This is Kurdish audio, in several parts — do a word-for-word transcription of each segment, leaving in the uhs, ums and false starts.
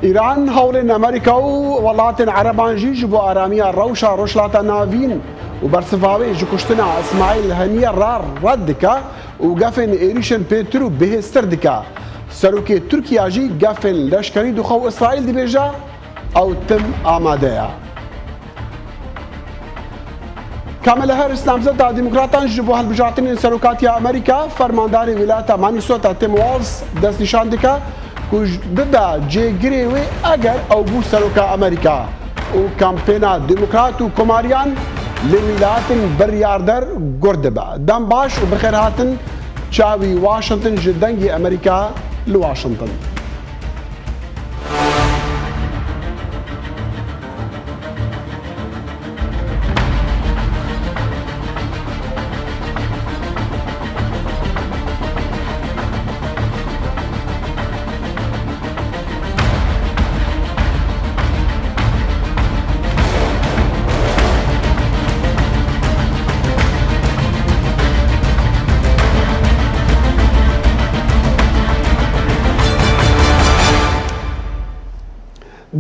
Îran hewlên Amerîka û welatên Ereban jî ji bo aramiya rewşa Rojhilata Navîn û bersiva wê ji kuştina Îsmaîl Haniyê re red dike û gefên êrîşên pêtir û bihêztir dike. Serokê Tirkiye jî gefên leşkerî dixwe û Îsraîl dibêje, ew tim amade ye. Kamala Harris, namzeta Demokratan ji bo hilbijartinên serokatiya Amerîka, fermandarê wîlayeta Minnesota Tim Walz destnîşan dike ku ji, bibe cêgirê wê eger ew bû seroka Amerîka û kampêna Demokrat û Komariyan li wîlayetên biryarder gur dibe. Dem baş û bi xêr hatin çavî Washington ji Dengê Amerîka li Washington.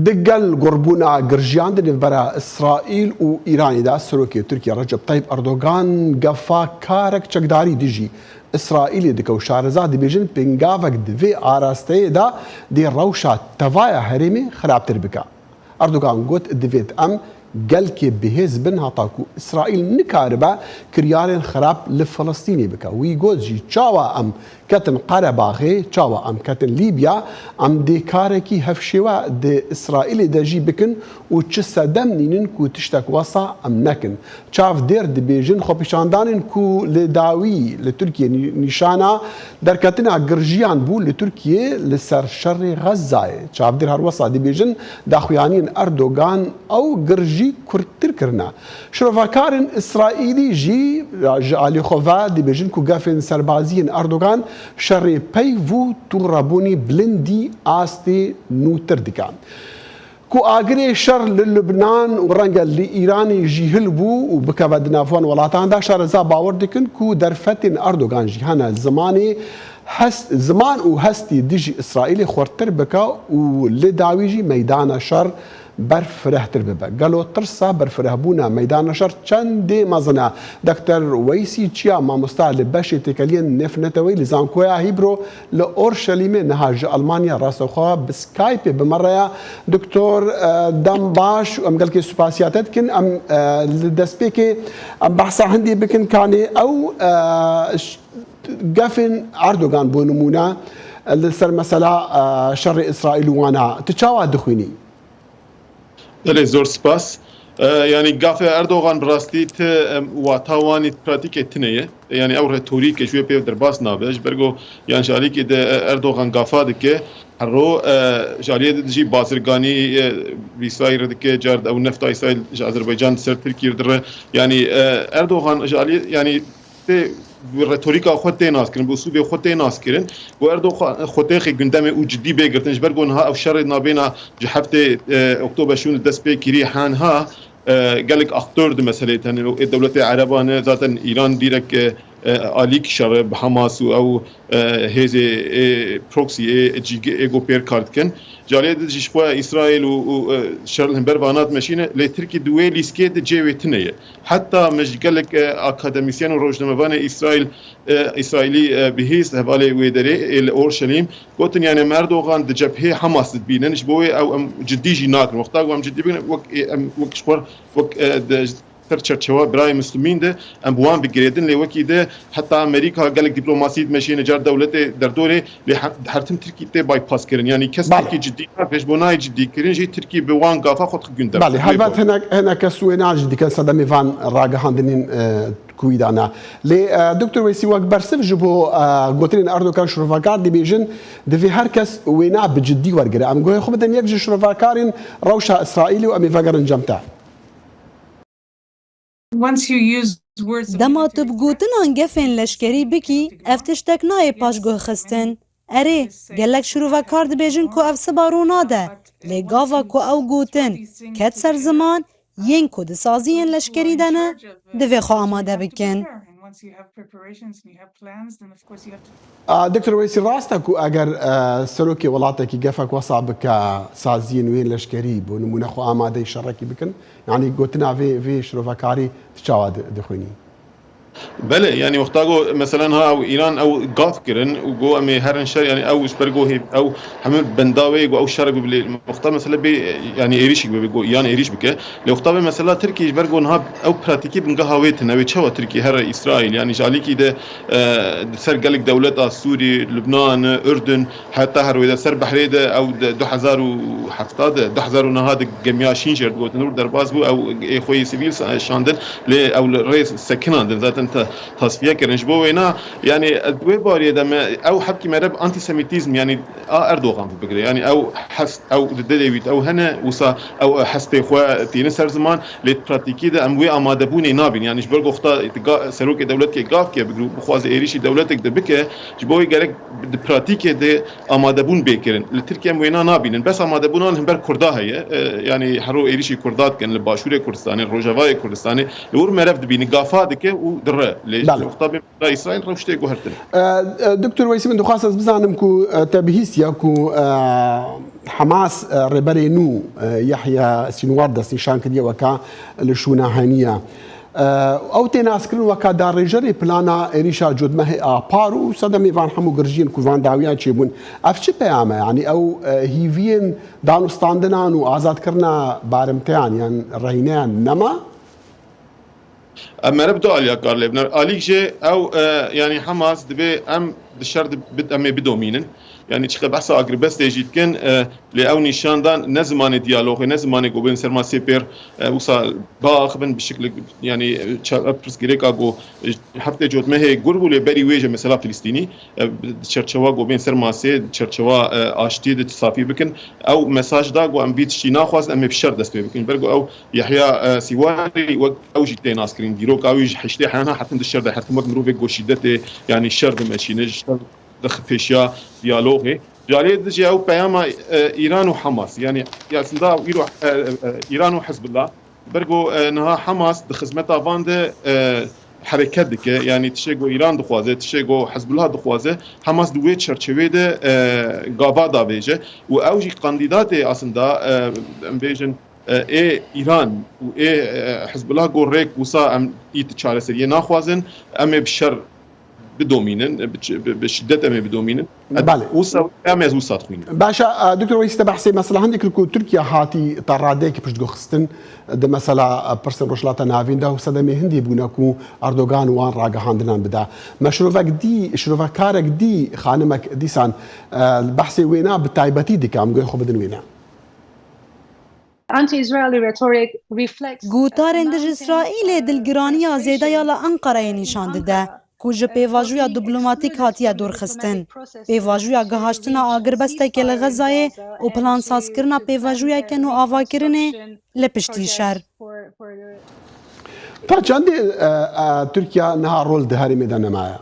Digel gurbûna girjiyan di nêvbera Îsraîl û Îranê de, serokê Tirkiye Recep Tayyip Erdogan gefa karek çekdarî dijî Îsraîlê dike û şareza dibêjin pêngavek di vê arasteyê de dê rewşa tevaya herêmê xirabtir bike. Erdogan got, divêt em gelkê bihêz bin heta ku Îsraîl nikaribe kiryarên xirab li Filistînê bike. Wî got jî, çawa em ketin Qerebaxê, çawa em ketin Lîbya, em dê karekî hevşêwe di Îsraîlê de jî bikin û çi sedem nînin ku tiştek wesa em nekin. Çavdêr dibêjin, xwepîşandanên ku li dawî li Tirkiyê nî-, nîşana derketina girjiyan bû li Tirkiyê li ser şerê Xezzayê. Çavdêr her wesa dibêjin, daxuyaniyên Erdogan ew girjî kurttir kirine. Şirovekarên Îsraîlî jî ji alî xwe ve dibêjin ku gefên serbazî yên Erdogan şerê peyv û tûrebûnê bilindî astê nûtir dike. Ku agirê şer li Lubnan û renge li Îranê jî hilbû û bikeve di nav wan welatan de, şareza bawer dikin ku derfetên Erdogan jî hene zimanê hest, ziman û hestî dijî Îsraîlê xurttir bike û li dawî jî meydana şer berfirehtir bibe. Gelo tirsa berfirehbûna meydana şer çendê mezin e? Doktor Weysî Çiya, mamosta li beşê têkeliyên nêvneteweyî li Zankoya Hîbro li Orşelîmê, niha ji Almanya rastewxwe bi Skypeê bi me re ye. Doktor, e, dem baş û em gelkê spasiya te dikin. Em, e, li destpêkê em behsa hindê bikin kanê ew, e, ş-, gefên Erdogan bo nimûne, e, li ser mesela, e, şerê Îsraîl û wana. Tu çawa dixwînî? Belê, zor spas. E, yanî gafê Erdogan bi rastî ti, em, wata wanî pratîkê tune ye. Yanî ew retorîk e ji wê pê derbas nabe. Ji ber ku yan ji alîkê de, e, Erdogan gafa dike, hero, e, ji aliyê de jî bazirganî, e, Îsraîl re dike, car ew nefta Îsraîl ji Azerbaycan ser Tirkiyê re dire. Yanî, e, Erdogan ji aliyê, yanî tê bi retorîka xwe tê naskirin, bi usûbê xwe tê naskirin. Ku Erdogan xwe tê xê gundemê û cidî bê girtin, ji ber ku niha ew şerê nabêna ji heftê, e, Oktober şûn li dest pê kirî, haniha, e, gelek aktör di meseleyê tene û ê dewletê Ereban e, zaten Îran dîrek, e, e, alîk şer e bi Hamas û ew, e, hêzê, ê proxy, ê cîgê, ê ku pêr kar dikin. Ji aliyê din jî ji xwe Îsraîl û, û, e, şer li hember vana dimeşîne, lê Tirkî di wê lîstikê de cê wê tune ye. Heta me ji gelek, e, akademîsyen û rojnamevanê Îsraîl, e, Îsraîlî, e, bihîst hevalê wê derê, ê li Orşelîm, gotin, yani, em Erdogan di cephê Hamas de dibînin, ji bo wê ew em cidî jî nakin. Wexta ku em cidî bikin, wek, e, em, wek ji xwe, wek, e, di ser çerçewa birayê Muslimîn de, em bi wan bigirêdin, lê wekî de heta Amerîka gelek dîplomasî dimeşîne, car dewletê derdorê, lê he-, her tim Tirkî tê bypass kirin. Yani kes Belê. Tirkî cidî nake, ji bo nayê cidî kirin jî Tirkî bi wan gafa xwe dixin gundem. Belê, Wê helbet bû. Hinek, hinek kes wê nacî dikin sedemê van ragihandinên, e, ku wî dane. Lê, e, Doktor Weysî, wek bersiv ji bo, e, gotinên Erdogan, şirovekar dibêjin, divê her kes wêna bi cidî wergire. Em guhê xwe bidin yek ji şirovekarên rewşa Îsraîlê û em ê vegerin cem te. Once you use words of Dema tu bi military gotinan gefên leşkerî bikî, ev tiştek nayê paşguhxistin. Erê, gelek şirovekar dibêjin ku ev siba rû nade, lê gava ku ew gotin ket ser ziman, yên ku di saziyên leşkerî de ne, divê xwe amade bikin. A, Doktor Weysî, rast e ku eger, e, serokê welatekî gefek wesa bike saziyên wê leşkerî, bo nimûne xwe amadeyî şerekî bikin, yanî gotina vê, vê şirovekarî tu çawa di-, dixwînî? Belê, yanî wexta ku mesela niha ew Îran ew gav kirin û got, "Em ê herin şer", yanî ew ji ber ku hê-, ew hemû benda wê got ew şer bibe, lê wexta mesela bê, yanî êrîşik bibe, got Îran êrîş bike. Lê wexta bê mesela Tirkiye ji ber ku niha ew pratîkî bingeha wê tune, wê çawa Tirkiye here Îsraîl, yanî ji alîkî de, e, di ser gelek dewleta Sûrî, Lubnan, Urdun, heta her wê de ser behrê de ew di du hezar û hevdeh de, du hezar û neh de gemiya Şînjer digotin û derbas bû, ew ê xwe yê sivîl sa-, şandin, lê ew li rê sekinandin, zaten ta-, tasfiye kirin. Ji bo wêna, yanî, di wê bariyê de me, ew hevkî mere bi antisemîtîzm, yanî a Erdogan bigire. Yanî ew hest, ew di dilê wî de ew hene, wisa ew hestê xwe tîne ser ziman, lê di pratîkî de em wê amadebûnê nabîn. Yanî ji ber ku wexta ga-, serokê dewletkê gavkê bigire û bixwaze êrîşî dewletek de bike, ji bo wê gerek di pratîkê de amadebûn bê kirin. Li Tirkiye em wêna nabînin. Bes amadebûna li hember Kurda heye. E, yanî hero êrîşî Kurda dikin li Başûrê Kurdistanê, Rojavayê Kurdistanê. Li wir merev dibînin, gafa dike û dire. Lê Belê. Wexta bê mesela Îsraîl rewştê guhertin. E, e, Doktor Weysî, min dixwast ez bizanim ku, e, te bihîstiya ku, e, Hamas, e, rêberê nû, e, Yahya Sinwar destnîşan kiriye weka li şûna heniya. Ew tê naskirin weka darêjerê plana êrîşa cotmehê a par û sedemê van hemû girjiyên ku van dawiyan çêbûn. Ev çi peyam e? Yanî ew, e, hîviyên danûstandinan û azadkirina barimteyan yan rehîneyan nema? Em mere bi du aliya kar lê bine. Alîk jê ew, e, yanî Hamas dibê em di şer di, bid-, em ê bidomînin. Yanî çiqe behsa agirbestê jî dikin, e, lê ew nîşan dan ne zimanê diyalogê, ne zimanê ku bên ser masê pêr, e, wisa biaxivin bi şekilek, yanî, e, ça-, ev pirsgirêka ku, e, heftê cotmehê gur bû, lê berî wê jî mesela Filistînî, e, di çerçewa ku bên ser masê, di çerçewa, e, aştiyê de safî bikin. Ew mesaj da ku em vî tiştî naxwazin, em ê bi şer dest pê bikin. Ber ku ew Yahya, e, Sîwarî wek ew jî tê naskirin. Dîroka wî ji heştê heyana hetin di şer de, hetin wek mirovek ku şîdetê, yanî şer dimeşîne, ji şer dixi pêşiya diyalogê. Ji aliyê din jî ew peyama, e, Îran û Hamas, yanî aslında îro, e, e, Îran û Hizbullah, ber ku, e, niha Hamas di xizmeta van de, e, hereket dike, yanî tişê ku Îran dixwaze, tişê ku Hizbullah dixwaze, Hamas di wê çerçevê de, e, gava davêje û ew jî kandîdatê aslında, e, em bêjin, e, ê Îran û ê, e, Hizbullah got rêk wisa em ît çareseriyê naxwazin, em ê bi şer bidomînin, bi ç-, bi, bi şiddet em ê bidomînin. Belê. Wisa em ê ez wisa dixwînim. Baş e, e, Doktor Weysî, te behsê mesela hindê kir ku Tirkiye hatî te radeyekî piştguhxistin di mesela, e, pirsên Rojhilata Navîn de û sedemê hindî bûne ku Erdogan wan ragihandinan bide. Me şirovek dî, şirovekarek dî, xanimek dîsan, e, behsê wêna bi taybetî dike, em guhê xwe bidin wêna. Anti-Israeli rhetoric reflects Gotarên dij Îsraîlê dilgiraniya zêde ya li Enqereyê nîşan dide, ku ji pêvajoya diplomatîk hatiye dûrxistin. Pêvajoya gihaştina agirbestekê li Xezayê û plansazkirina pêvajoyeke nûavakirinê li piştî şer. Ta çendê, e, e, Tirkiye niha rol di herêmê de nemaye?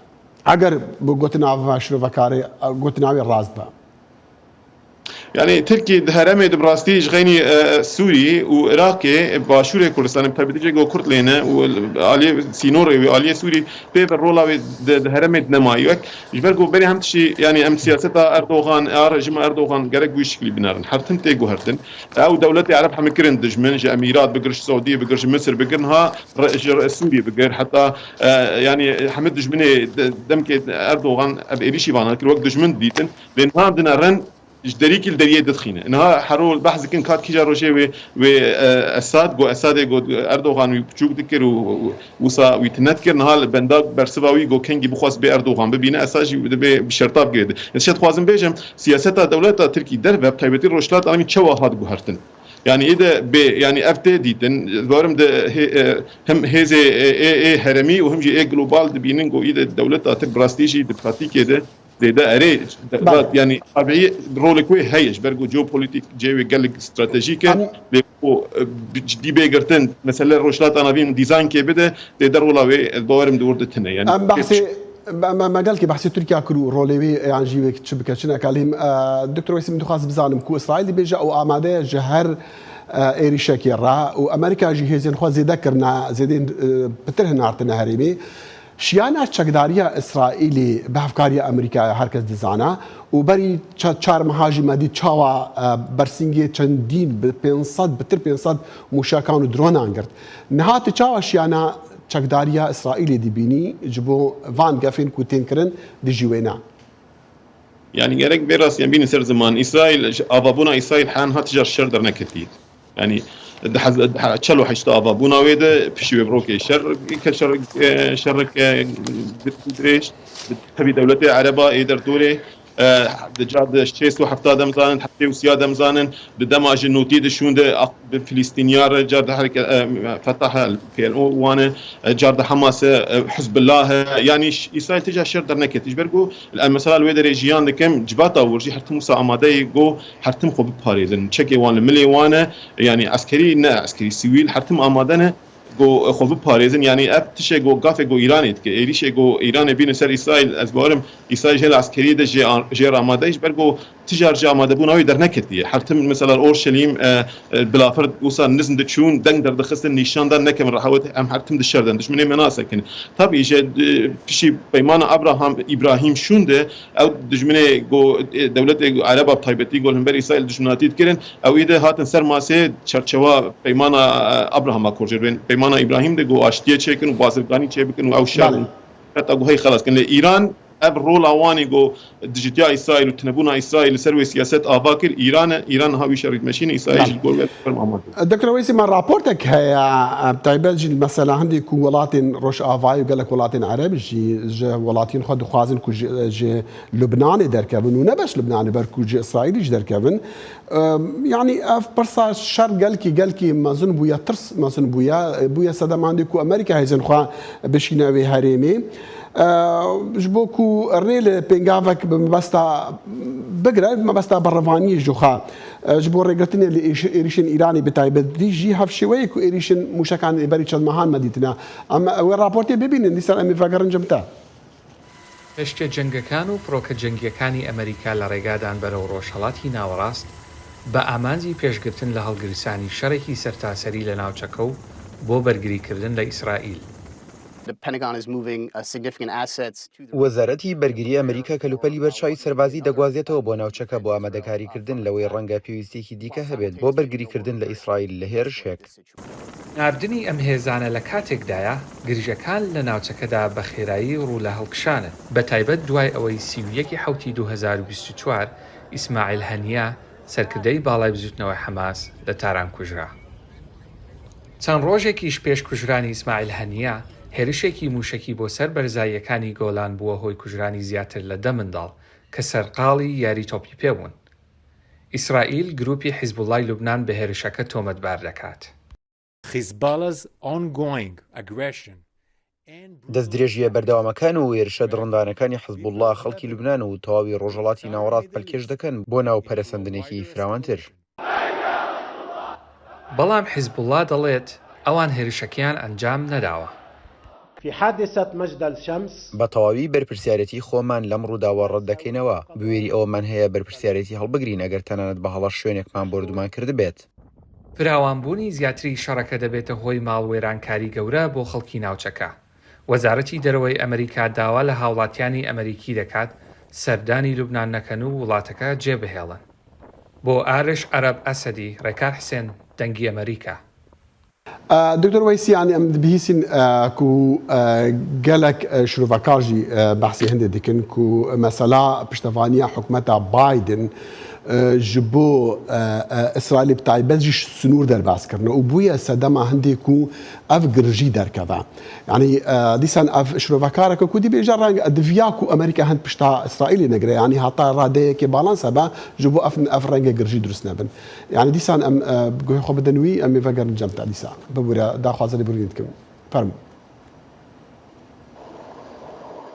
Eger bi gotina va şirovekarê, e, gotina wê rast be. Yanî Tirkiye di herêmê de bi rastî ji xeynî, e, Sûrî û Iraqê, e, başûrê Kurdistanê, bi taybetî cihê ku Kurd lê ne û aliyê sînorê wê, aliyê Sûrî pê ve rola wê di, di herêmê de nemayî. Wek ji ber ku berê hem tiştî, yanî em siyaseta Erdogan, a rejîma Erdogan gerek wî şiklî binerin. Her tim tê guhertin. Ew dewletê Ereb hemî kirin dijmin, ji Emîrat bigir, ji Seûdiyê bigir, ji Misir bigir, niha re-, ji re-, Sûriyê bigir, heta, e, yanî hemî dijminê de-, demkê Erdogan ev êrîşî vana kir, wek dijmin didîtin. Lê niha dinerin ji derîkî li deriyê didixîne. Niha hero behs dikin ka kîja rojê wê, wê, e, Esad, got Esadê got Erdogan wî piçûk dikir û, û wisa wî tune dikir. Niha li benda bersiva wî got kengî bixwest bê Erdogan bibîne, Esad jî dibê bi şerta bigirê. Ez şe dixwazim bêjim, siyaseta dewleta Tirkî derve, bi taybetî Rojhilata Navîn çawa hat guhertin? Yanî ê de bê, yanî ev tê dîtin, barim de hê-, e, hem hêzê, e, ê, ê heremî û hem jî ê global dibînin ku î de dewleta Tirk bi rastî jî di pratîkê de zêde erê, Belê. Yanî tabî rolek wê heye, ji ber ku jeopolitîk cihê wê gelek stratejîk e, Em lê ku, e, bi cidî bê girtin, mesele Rojhilata Navîn dîzaynkê bide, zêde rola wê, e, bawerim di wir de tune. Yanî Em behsê, me, me, me gelkî behsê Tirkiye kir û rolê wê yan jî wê çi bike çi neke. Lê, e, Doktor Weysî, min dixwest bizanim ku Îsraîl dibêje ew amade ye ji her, e, êrîşekê re û Amerîka jî hêzên xwe zêde kirine, zêdên, e, pitir hinartine herêmê. Şiyana çekdariya Îsraîlê bi hevkariya Amerîkayê her kes dizane û berî ça-, çar meha jî me dît çawa, e, bersîngê çendîn bi pênc sed, bitir pênc sed mûşekan û dronan girt. Niha tu çawa şiyana çekdariya Îsraîlê dibînî ji bo van gefên ku tên kirin dijî wê ne? Yani gerek vê rastiyan bînin ser ziman. Îsraîl, avabûna Îsraîl heniha tija şer derneketî. Yani di hez-, di he-, çel û heşta avabûna wê de piştî wê bi rokê şer, ke şer, e, şereke dirêj, bi tevî dewletê Ereba ê derdorê, e, di ca de şêst û hefta dem zanin, heftê û siya dem zanin, di dema ji notî de şûn de ak-, bi Filistîniya re, car de herke, e, Fetah e, P L O wane, e, car de Hamas e, e, Hizbullah e. Yani ş-, Îsraîl tija şer derneketî. Ji ber ku Em mesela li wê derê jiyan dikin, civata wir jî her tim wisa amade ye ku her tim xwe biparêzin. Çekê wan li milê wan e, yanî eskerî ne, eskerî sivîl, her tim amade ne ku xwe biparêzin. Yanî ev tişê ku gafê ku Îranê dike, êrîşê ku Îranê bîne ser Îsraîl, ez bawerim Îsraîl jê li eskeriyê de jê, jê re amade ye, ji ber ku tija jê amadebûna wê derneketiye. Her tim mesela li Orşelîm, e, e, bilafir wisa nizm diçûn, deng derdixistin, nîşan dan, nekevin rehawet, em her tim di şer de ne, dijminê me nasekin. Tabî ji, e, piştî peymana Abraham, Îbrahîm şûn de, ew dijminê ku, e, dewletê Ereba bi taybetî ku li hember Îsraîl dijminatî dikirin, ew ê de hatin ser masê çerçewa peymana, e, Abrahama kor jê bên. Peymana Îbrahîm de ku aştiyê çêkin û bazirganî çêbikin û ew şer Belê. û heta ku hey xelas kin. Lê Îran ev rola wan ê ku dijîtiya Îsraîl û tunebûna Îsraîl li ser wê siyaset ava kir, Îran e. Îran niha wî şerî dimeşîne, Îsraîl Belê. jî li gor wê ferm amade. Doktor Weysî, me raportek heye, e, taybet jî mesela hindê ku welatên Rojavayê û gelek welatên Ereb jî ji welatiyên xwe dixwazin ku ji, ji Lubnanê derkevin û ne bes Lubnanê, ber ku ji Îsraîlî jî derkevin. E, yanî ev pirsa şer gelkî, gelkî mezin bûye, tirs mezin bûye, e, bûye sedema hindê ku Amerîka hêzên xwe bişîne wê herêmê. E, ji bo ku rê li pêngavek bi mebesta bigire, bi mebesta berevaniyê ji xwe, e, ji bo rêgirtinê li êş-, êrîşên Îranê bi taybetî jî hevşêweyê ku êrîşên mûşekan ê berî çend mehan me dîtine. Em wê raportê bibînin, dîsan em ê vegerin cem te. پێشکێ جەنگەکان و فڕۆکە جەنگیەکانی ئەمریکا لە ڕێگادان بەرەو ڕۆژهەڵاتی ناوەڕاست بە ئامانجی پێشگرتن لە هەڵگرسانی شەڕێکی سەرتاسەری لە ناوچەکە و بۆ بەرگریکردن لە ئیسرائیل. The Pentagon is moving uh, significant assets to the وەزارەتی بەرگری ئەمریکا کەلوپەلی بەرچاوی سەربازی دەگوازێتەوە بۆ ناوچەکە بۆ ئامادەکاریکردن لەوەی ڕەنگە پێویستیەکی دیکە هەبێت بۆ بەرگریکردن لە ئیسرائیل لە هێرشێک. ناردنی ئەم هێزانە لە کاتێکدایە گرژەکان لە ناوچەکەدا بە خێرایی ڕوو لە هەڵکشانن، بە تایبەت دوای ئەوەی سی و یەکی حەوتی دوو هەزار و بیست و چوار ئیسماعیل هەنیە، سەرکردەی باڵای بزوتنەوەی حەماس، لە تاران کوژرا. چەند ڕۆژێکیش پێش کوژرانی ئیسماعیل هەنیە، هێرشێکی موشەکی بۆ سەر بەرزاییەکانی گۆلان بووە هۆی کوژرانی زیاتر لە دە منداڵ کە سەرقاڵی یاری تۆپی پێ بوون. ئیسرائیل گروپی حیزبوڵای لوبنان بە هێرشەکە تۆمەتبار دەکات. Hezbollah's ongoing aggression and دەستدرێژیە بەردەوامەکان و هێرشە دڕندانەکانی حزبوڵڵا خەڵکی لوبنان و تەواوی ڕۆژهەڵاتی ناوەڕاست پەلکێش دەکەن بۆ ناو پەرەسەندنێکی فراوانتر. بەڵام حیزبوڵڵا دەڵێت ئەوان هێرشەکەیان ئەنجام نەداوە. في حادثة مجدل شمس. بە تەواوی بەرپرسیارەتی خۆمان لەم ڕووداوە ڕەت دەکەینەوە. بوێری ئەوەمان هەیە بەرپرسیارەتی هەڵبگرین ئەگەر تەنانەت بە هەڵە شوێنێکمان بۆردومان کردبێت. فراوانبوونی زیاتری شەڕەکە دەبێتە هۆی ماڵ وێرانکاری گەورە بۆ خەڵکی ناوچەکە. وەزارەتی دەرەوەی ئەمریکا داوا لە هاوڵاتیانی ئەمریکی دەکات سەردانی لوبنان نەکەن و وڵاتەکە جێبهێڵن. بۆ ئارش عەرەب ئەسەدی، ڕێکار حسێن، دەنگی ئەمریکا. دکتۆر وەیسی، یانی ئەم دبیسین، ئە، کو، ئە، گەلک، ئە، شرۆڤەکار ژی، ئە، بەحسی هەندێ دکن کو مەسەلا پشتەوانیە حکومەتا بایدن، ئە، ji bo، ئە، ئە، ئیسرائیل bi taybet jî سنوور derbas kirine û bûye sedema hindê ku ev girjî derkeve. Yanî, ئە، دیسان ev şirovekar e ku dibêje reng diviya ku Amerîka hin pişta Îsraîlê negire. Yanî heta radeyekê balans hebe ji bo ev, ev renge girjî dirust nebin. Yanî dîsan em, e, guhê xwe bidin wî, em ê vegerin cem te dîsa. Bibûre, daxwaza lêborînê dikim. Fermo.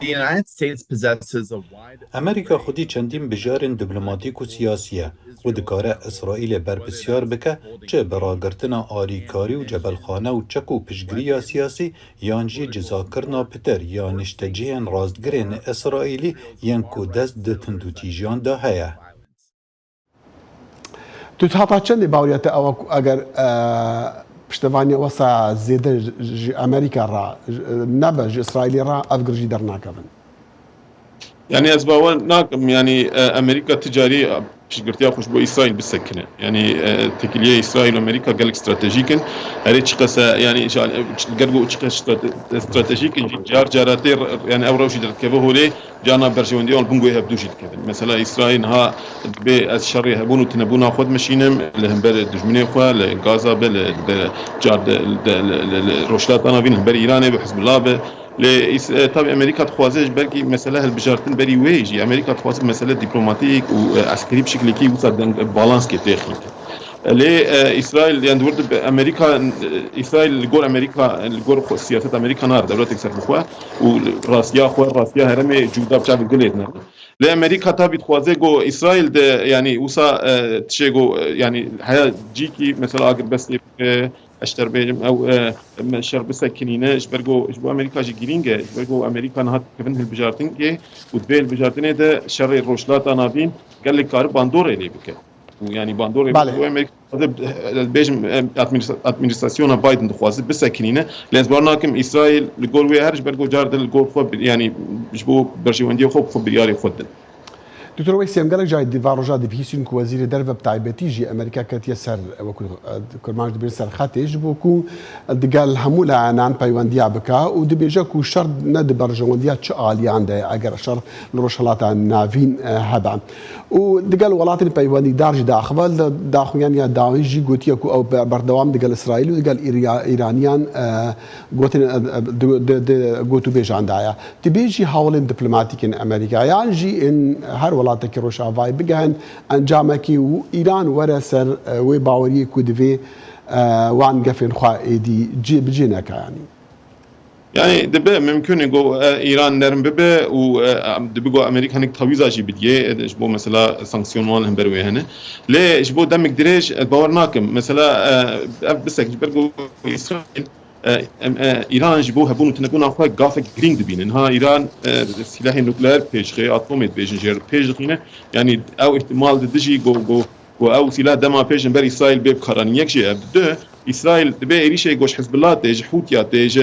The United States possesses a wide Amerîka xwedî çendîn bijarên diplomatîk û siyasî ye û dikare Îsraîlê berpirsiyar bike, çi bi ragirtina alîkarî û cebelxane û çek û piştgiriya siyasî, yan jî cizakirina pitir ya niştecihên rastgirên Îsraîlî yên ku dest di tundûtîjiyan de heye. Tu heta çendê baweriya te ew e ku eger, e, piştevaniya wesa zêde ji Amerîka re, ji, nebe ji Îsraîlê re ev girî jî dernakevin. Yani ez bawer nakim, yani e, Amerîka ti carî piştgirtiya xwe ji bo Îsraîl bisekine. Yani e, têkiliyê Îsraîl û Amerîka gelek stratejîk in. Herê çiqas e, yani ger ku çiqas strate- stratejîk in jî, car cara tê re- yani ew rewşî derdikeve holê, carna berjewendiya wan bin guhê hevdû jî dikevin. Mesela Îsraîl niha dibê ez şerê hebûn û tinebûna xwe dimeşînim, li hember dijminê xwe, li Gaza be, li, li car de, de, li, li, li Rojhilata Navîn, li hember Îranê be, Hizbullah be. Lê Îs- e, tabî Amerîka dixwaze ji belkî mesele hilbijartin berî wê jî, Amerîka dixwaze mesele dîplomatîk û e, eskerî bi şiklekî wisa deng, balans kê têxîne. Lê e, Îsraîl, yani di wir de Amerîka, e, Îsraîl li gor Amerîka, li gor xwe, siyaset Amerîka nare, dewletek serbixwe û rastiya xwe, rastiya herêmê cuda bi çavê gulê dine. Lê Amerîka tabî dixwaze ku Îsraîl de, yani wisa e, tişê ku e, yani heya cîkî mesela agirbestê bike, ez ji te re bêjim, ew e, em şer bisekinîne, ji ber ku ji bo Amerîka jî girîng e, ji ber ku Amerîka niha dikevin hilbijartinkê û di vê hilbijartinê de şerê Rojhilata Navîn gelek karibe bandorê lê bike. Û yani bandorê Belê. Bo Amerîka dixwaze, e, bêjim, e, administra- administrasyona Biden dixwaze bisekinîne. Lê ez bawer nakim Îsraîl li gor wê her ji ber ku car de li gor xwe bir- yani ji bo berjewendiyê xwe bi xwe biryarê xwe din. Doktor Weysî, em gelek carî di van roja dibihîstin ku Wezîrê Derve bi taybetî jî Amerîka ketiye ser, e, wekî, e, kurmanc dibêjin ser xetê, ji bo ku digel hemû layanan peywendiya bike û dibêje ku şer ne di berjewendiya çi aliyan de ye, eger şer li Rojhilata Navîn, e, hebe. Û digel welatên peywendîdar jî daxive, li daxuyaniya dawî jî gotiye ku ew be- berdewam digel Îsraîl û digel Îrya- Îraniyan, e, gotin, e, e, di, di, di gotûbêjan daye. Dibê jî hawlên diplomatîk in Amerîka yan jî in her welatekî Rojavayê bigehin encamekî û Îran were ser, e, wê baweriyê ku divê, e, wan gefên xwe êdî cê bi cê neke, yanî. Yani dibe mümkün e ku e, Îran nerm bibe û e, dibe ku Amerîka hinek tawîza jî bidiyê, e, ji bo mesela sanksiyon wan li hember wê hene. Lê ji bo demik dirêj, e, bawer nakim. Mesela e, ev bisek ji ber ku Îsraîl, e, em, e, Îran ji bo hebûn û tinebûna xwe gafek girîng dibînin. Ha Îran e, sîlehê nukleer pêşxê, atomê dibêjin jê re pêş dixîne. Yani ew îhtimal di dijî ku, ku, ku ew sîleh dema pêş in ber Îsraîl bê bikaranîn. Yek jê ev. Di du, Îsraîl dibê êrîşê ku ji Hizbullah tê, ji Hûtiya tê, ji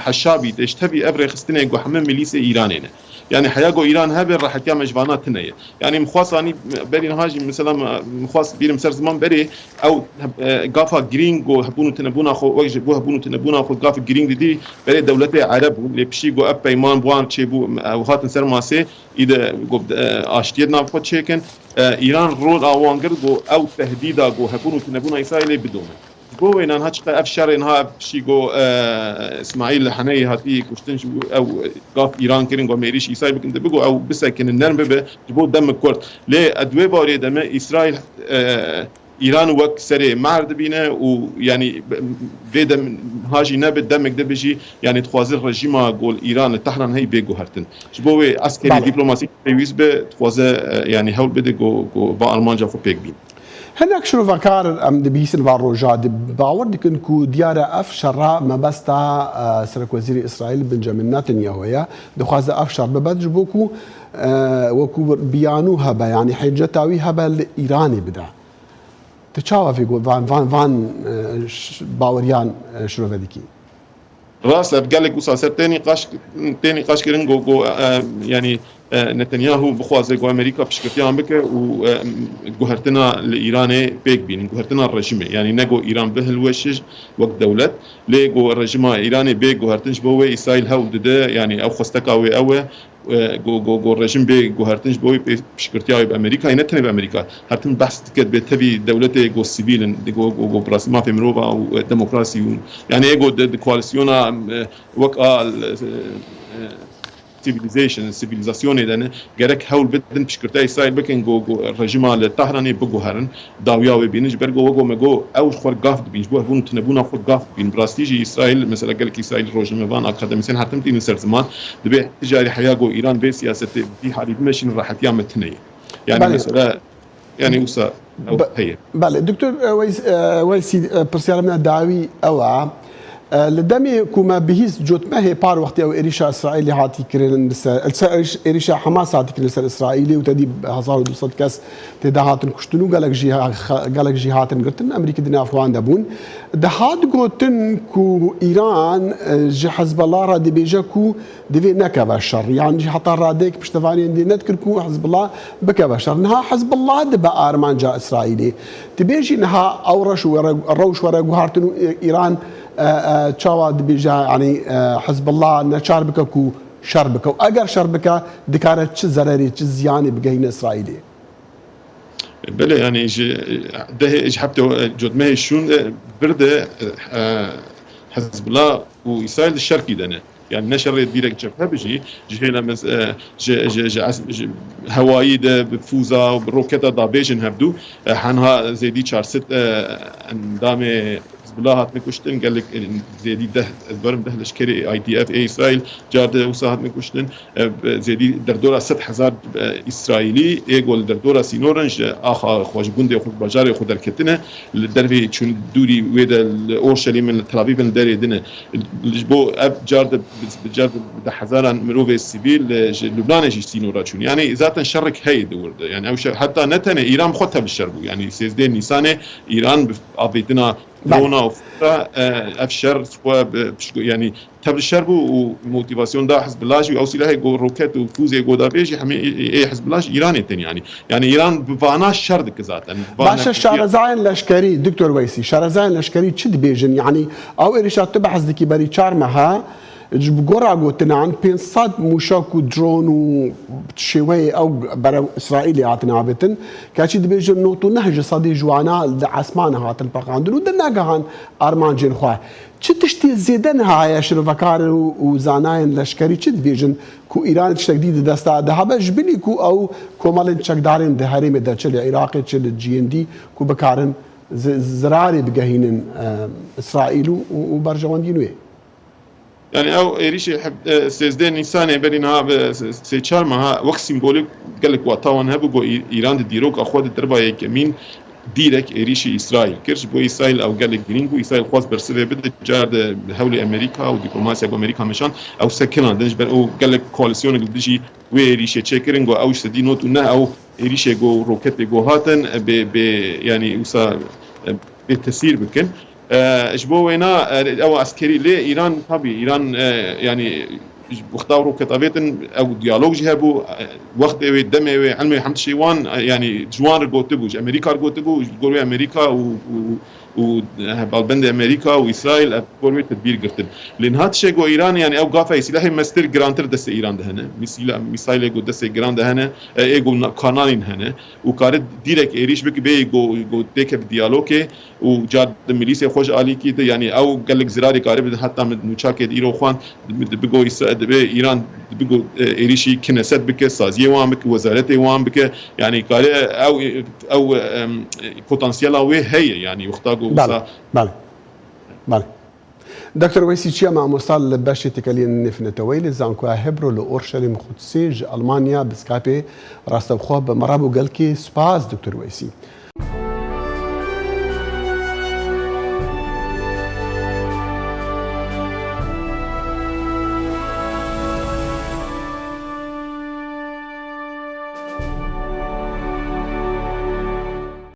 Heşabî tê, ji tevî ev rêxistinê ku heme milîsê Îranê ne. Yani heya ku Îran hebe, rehetiya me ji vana tune ye. Yani min xwest anî berî niha jî mesela min xwest bîrim ser ziman berê ew e, gafa girîng ku hebûn û tinebûna xwe, wek ji bo hebûn û tinebûna xwe gafê girîng didî berê dewletê Ereb bûn, lê piştî ku ev peyman bi wan çêbû, ew hatin ser masê, î de ku e, aştiyê di nav xwe çêkin, e, Îran rol a wan girt ku ew tehdîda ku hebûn û tinebûna Îsraîlê bidome. Ji bo wê niha çiqe ev şerê niha ev piştî ku e, Îsmaîl Heneyî hatî kuştin, ji bo ew gaf Îran kirin ku em êrîş Îsraîl bikin, dibe ku ew bisekinin, nerm bibe ji bo demik kurt. Lê e, di wê bawerê de me Îsraîl e, Îran wek serê mehr dibîne û yani vê dem ha jî nebe, demek de bijî, yani dixwaze rejîma gol Îran li Tehran heyî bê guhertin. Ji bo wê eskerî Belê. dîplomasî pêwîst be, dixwaze e, yani hewl bide ku, ku va armanca xwe pêk bîn. Hinek şirovekar em dibihîstin van roja di bawer dikin ku diyar e ev şera mebesta e, Serekwezîrê Îsraîl Benjamin Netanyahu ye. Dixwaze ev şer bibe ji bo ku e, wekû biyanu hebe, yani hêceta wî hebe li Îranê bide. Tu çawa vê go- van, van, van e, ş- baweriyan e, şirove dikî? Rast e, gelek wisa ser tê nîqaş, tê nîqaş kirin ku, ku e, yani e, Netanyahu bixwaze ku Amerîka piştgirtiyan bike û e, guhertina li Îranê pêk bînin, guhertina rejîmê. Yani ne ku Îran bihilweşe wek dewlet, lê ku rejîma Îranê bê guhertin, ji bo wê Îsraîl hewl dide, yani ew xwesteka wê ew e, e, ku, ku, ku rejîm bê guhertin, ji bo wê pê-, piştgirtiya wê bi Amerîkayê, ne tenê bi Amerîka. Her tim behs dike, dibê tevî dewletê ku sivîl in, ku, ku, ku bi rastî mafê mirova û, e, demokrasî û, yani ê ku di, di koalîsyona, e, wek a, e, e, civilization, sivîlizasyonê de ne, gerek hewl bidin piştgirtiya Îsraîl bikin ku, ku rejîma li Tehranê biguherin, dawiya wê bînin, ji ber ku wek me got, ew ji xwe gaf dibîn, ji bo hebûn û tinebûna xwe gaf dibîn. Bi rastî jî Îsraîl, mesela gelek Îsraîlî rojnamevan, akademîsyen her tim tînin ser ziman, dibê ti carî heya ku Îran vê siyasetê vî halî bimeşînin, rehetiya me tune ye. Yani Belê. Mesela, yani wisa ew Be- heye. Belê, Doktor, e, Weys- e, Weysî, e, pirsyara min a dawî ew e. E, li demê ku me bihîst cotmehê par wextê ew êrîşa Îsraîlê hatî kirin li ser, li ser êrîş-, êrîşa Hamas hatî kirin li ser Îsraîlê û tedî hezar û du sed kes tê de hatin kuştin û gelek jî ha-, gelek jî hatin girtin, Amerîkî di nav wan de bûn. Dihat gotin ku Îran, e, ji Hezbollah re dibêje ku divê nekeve şer. Yan jî heta radeyek piştevaniyên dê nedikir ku Hezbollah bikeve şer. Niha Hezbollah dibe armanca Îsraîlê. Dibêjî niha ew reş û were-, rewş were guhartin û Îran, e, e, çawa dibêje, yanî, e, Hezbollah neçar bike ku şer bike. Û eger şer bike, dikare çi zererê, çi ziyanê bigehîne Îsraîlê? Belê, yanî ji dehê, ji heftê, cotmehê şûn, e, vir de, e, Hezbollah û Îsraîl di şerkî de ne. Yani ne şerê direk cephe bijî, ji hêla mes-, e, ji, ji, ji es-, ji hewayî de bi fûza û bi roketa dabêjin hevdû. E, henha zêdî çar sed, e, endamê Hizbullah hatine kuştin, gelek, e, zêdî deh, ez barim deh leşkerê I D F ê Îsraîl car de wisa hatine kuştin. E, zêdî derdora sed hezar, e, Îsraîlî ê ku li derdora sînorin ji axa xwe, ji gundê xwe, ji bajarê xwe derketine, li dervê çûn dûrî wê de li Orşelîm in, li Tel Avîv in, li derê din e. Ji bo ev car de bi, bi car de bi hezaran mirovê sivîl, e, ji Lubnanê jî sînora çûn. Yani zaten şerek heye di wir de. Yani ew şer, heta ne tenê Îran bi xwe tevli şer bû. Yani sêzdeh Nîsanê Îran bi avêtina Belê. drona û fitra, e, ev şer xwe bi pişko-, yani tevli şer bû û motivasyon da Hizbullah jî, ew silahê ku roket û fûzê ku dabê jî hemî ê, ê Hizbullah jî Îranê tên yani. Yani Îran bi vana şer dike zaten. Vana Baş e, şarezayên leşkerî, Doktor Weysî, şarezayên leşkerî çi dibêjin? Yani ew êrişa tu behs dikî berî çar meha, ji bi gora gotinan pênc sed mûşek û drone û şêweyê ew berev Îsraîlê hatine avêtin. Keçî dibêjin nod û neh ji sedî ji wana li esmanê hatin peqandin û di negehan armancên xwe. Çi tiştê zêde niha heye şirovekar û, û zanayên leşkerî çi dibêjin ku Îran tiştek dî di desta de hebe ji binî ku ew komelên çekdarên di herêmê de çi li Iraqê çi li cihên dî ku bikarin zi-, zirarê bigehînin, e, Îsraîl û, û, û berjewendiyên wê? Yani ew êrîşê heb-, e, sêzdeh Nîsanê berî niha bi se-, sê çar meha wek sîmbolîk gelek wata wan hebû, ku Î-, Îran di dîroka xwe de derba yekemîn dîrek êrîşî Îsraîl kir. Ji bo Îsraîl ew gelek girîng bû. Îsraîl xwest bersivê bide, car de hewlê Amerîka û dîplomasiya ku Amerîka meşand, ew sekinandin. Ji ber ew gelek koalîsyonek li dijî wê êrîşê çêkirin, ku ew ji sedî nod û neh ew êrîşê ku roketê ku hatin, bê, bê, yanî wisa, e, bê tesîr bikin. E, ji bo wêna, e, ew eskerî lê Îran, tabî Îran, e, yanî ji wexta roket avêtin, ew diyalog jî hebû, e, wextê wê, demê wê, ilmê hemd şêwan, e, yanî ji wan re gotibû, ji Amerîka re gotibû, ji gor wê Amerîka û, û, û, e, balbendê Amerîka û Îsraîl, ev gor wê tedbîr girtin. Lê niha tişê ku Îran, yanî ew gafa silahê mestir girantir destê Îran de hene. Mîsîla-, mîsaylê ku destê giran de hene, e, ê ku na-, kananîn hene. Û kare dîrek êrîş bike, bê ku, ku têkeve diyalogê û car di milîsê xwe ji alîkî de, yanî ew gelek zirarê kare bide, heta min nûçakê di îro xwend, di, di bigo Îsra-, dibe Îran, di bigo, e, êrîşî kineset bike, saziyê wan bike, wezaretê wan bike. Yanî kare ew, ew, em, potansiyela wê heye, yanî wexta ku Belê, wisa belê. Belê. Doktor Weysî Çiya, mamosta li beşê têkeliyên nêvneteweyî li Zankoya Hebro li Orşelîm Qudsê ji Almanya bi Skypeê rastewxwe bi me re bû. Gelkî spas, Doktor Weysî.